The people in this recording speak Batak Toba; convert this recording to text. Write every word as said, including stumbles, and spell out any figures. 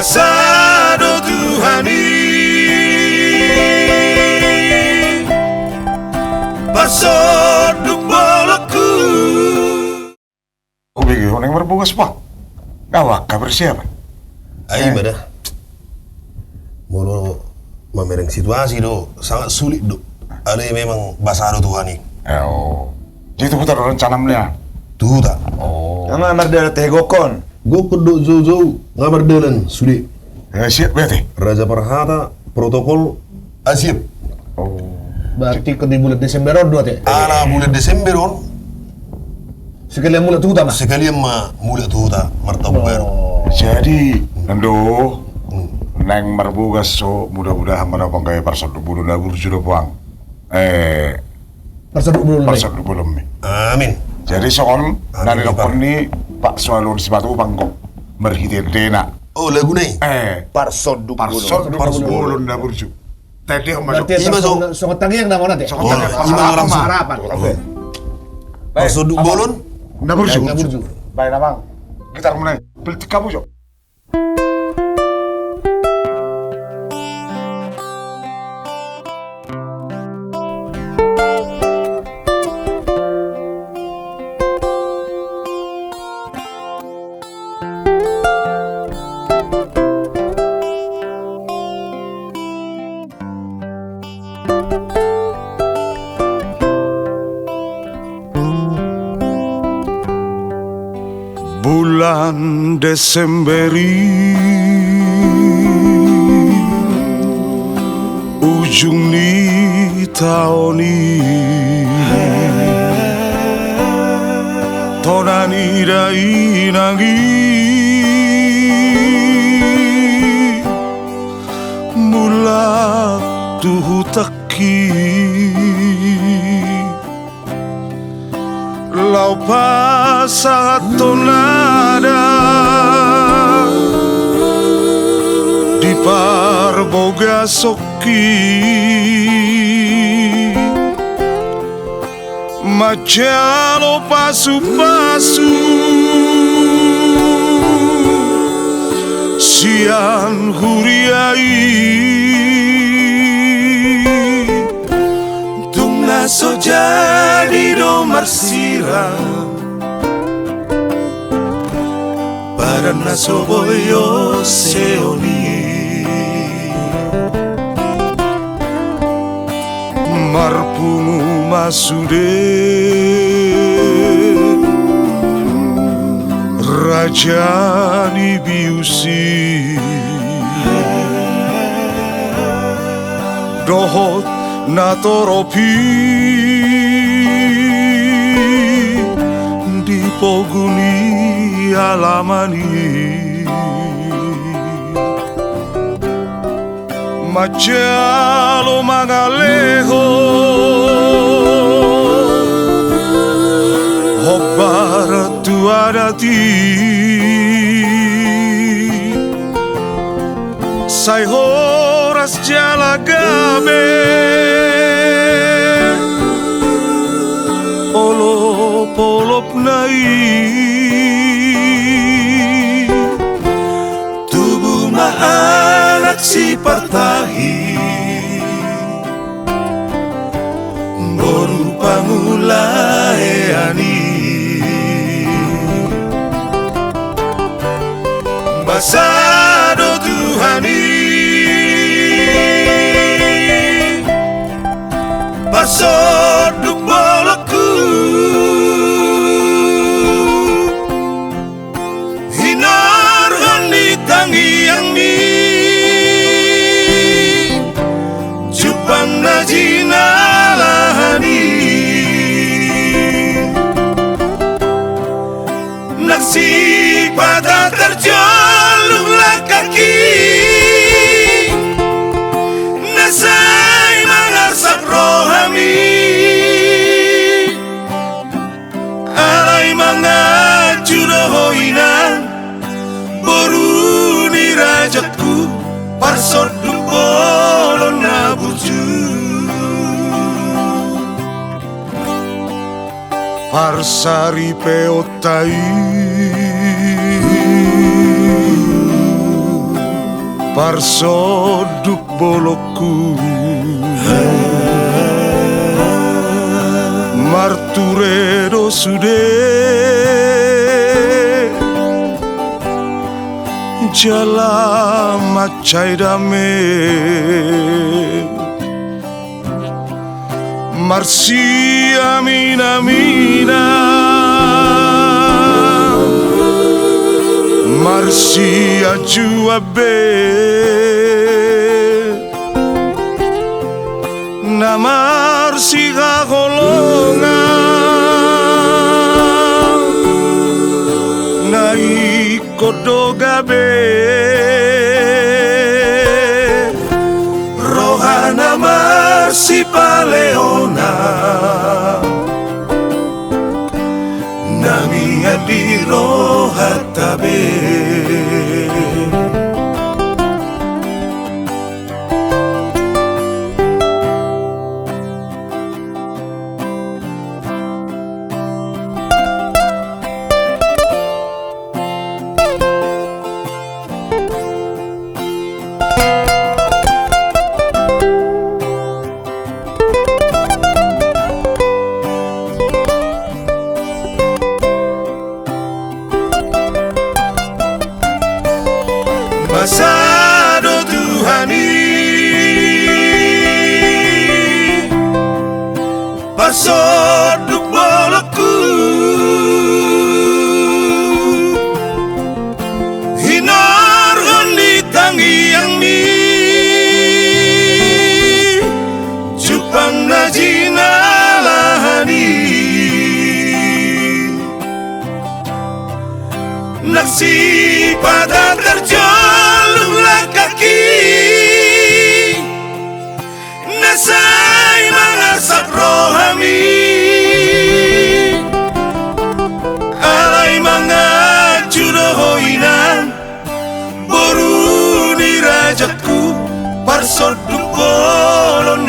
Sado Tuhan i parsonduk bolonku. Ubege ho naeng marbogas, Bang. Nga ho angka persiapan. Ai, eh, ma da. Molo mamereng situasi do, sangat sulit do. Alai memang basado Tuhan i. Eh, oh. Jadi tu huta do rencanam nian? Tu huta. Oh. Nga mardalan tahe gokkon. Gokkon do, jou-jou, nga mardalan sude. Eh, siap berarti. Raja Parhata, protokol, ah, siap. Oh. Berarti ke di bulan Desember on do ate? Ala bulan Desember on. Sekalian mulak tu huta ma? Sekalian ma mulak tu huta, martahun baru. Oh. Jadi, Nando, hmm, naeng marbogas ho, mudah-mudahan ma na panggawe parsonduk bolon na burju do, Bang. Eh, parsonduk bolon, parsonduk bolon mi. Amin. Jadi songon, amin, na nidokkon ni Pak Sualon Simatupang do, marhite endena. Oh, laguna i? Eh. Parsonduk bolon. Parsonduk bolon na burju. Tadi, Om, masuk. Berarti ima, songon tangiang nama nanti. Songon tangiang. Oh, ima langsung. Harapan. Oke. Baik, parsonduk bolon na burju. Na burju. Baik, Amang. Gitar mulai. Peltik kamu, Jo. Bulan Desember i, ujung ni taon i, tona ni dainang i mulak tu hutangki. Laho pasahathon adat di parbogasonki. Manjalo pasu-pasu sian huria i. Tung na so jadi do marsirang, padan na so boi oseon i. Marpungu ma sude raja ni bius i. Dohot na torop i di pogu ni alaman i. Manjalo mangalehon hombar tu adat i. Sai horas jala gabe olop-olopna i. Tubu ma anak sipartahi, boru pangulaean i. Basa do Tuhan i parsonduk bolonku. Hinorhon ni tangiangmi jumpang na jinalahan i. Nang sipata tarjolung langkaki na sai mangarsap rohami. Alai manganju do ho inang, boru ni rajangku, parsonduk bolon na burju. Parsaripeonta i. Parsonduk bolongku, marture do sude, jala mansai dame. Marsiaminaminan, marsianjuan be, na marsihaholongan, na i Kodongan be, roha na marsipaleonan, na mian di rohanta be. Masa do Tuhan i, parsonduk bolongku, hinorhon ni tangiangmi, jumpang na jinalahan i. Nang sipata tarjolung langkaki, na sai mangasap rohami. Alai manganju do ho inang, boru ni rajangku, parsonduk bolon